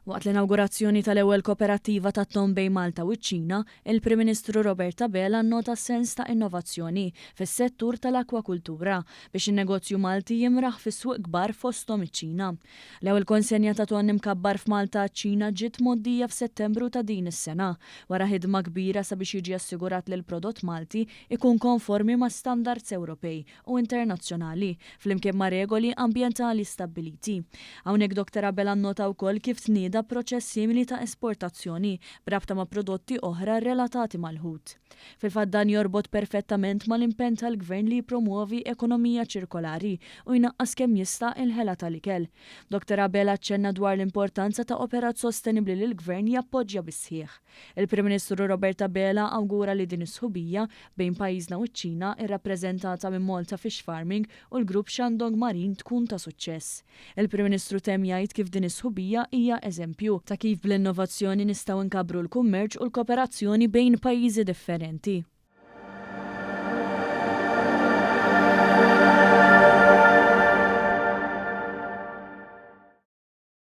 Waqt l-inawgurazzjoni tal-ewwel koperattiva tat-tonn bejn Malta u ċ-Ċina, il-Prim Ministru Robert Abela nnota sens ta' innovazzjoni fis-settur tal-akwakultura biex in-negozju Malti jimraħ fi swieq kbar fosthom iċ-Ċina. L-ewwel konsenja ta' tonn imkabbar f'Malta għaċ-Ċina ġiet mgħoddija f'Settembru ta' din is-sena, wara ħidma kbira sabiex jiġi assigurat li l-prodott Malti ikun konformi ma' standards Ewropej u internazzjonali, flimkien ma' regoli ambjentali stabbiliti. Hawnhekk Dr Abela nnota wkoll kif tnieda proċess simili ta' esportazzjoni b'rabta ma' prodotti oħra relatati mal-ħut. Fil-fatt dan jorbot perfettament mal-impenn tal-Gvern li jippromwovi ekonomija ċirkolari u jnaqqas kemm jista' il-ħela tal-ikel. Dr Abela aċċenna dwar l-importanza ta' operat sostenibbli li l-Gvern jappoġġja bis-sħiħ. Il-Prim Ministru Robert Abela awgura li din is-sħubija bejn pajjiżna u ċ-Ċina, irrappreżentata minn Malta Fish Farming u l-Grupp Shandong Marine tkun ta' suċċess. Il-Prim Ministru temm jgħid kif din is-sħubija hija eżempju ta' kif bl-innovazzjoni nistgħu nkabbru l-kummerċ u l-kooperazzjoni bejn pajjiżi differenti.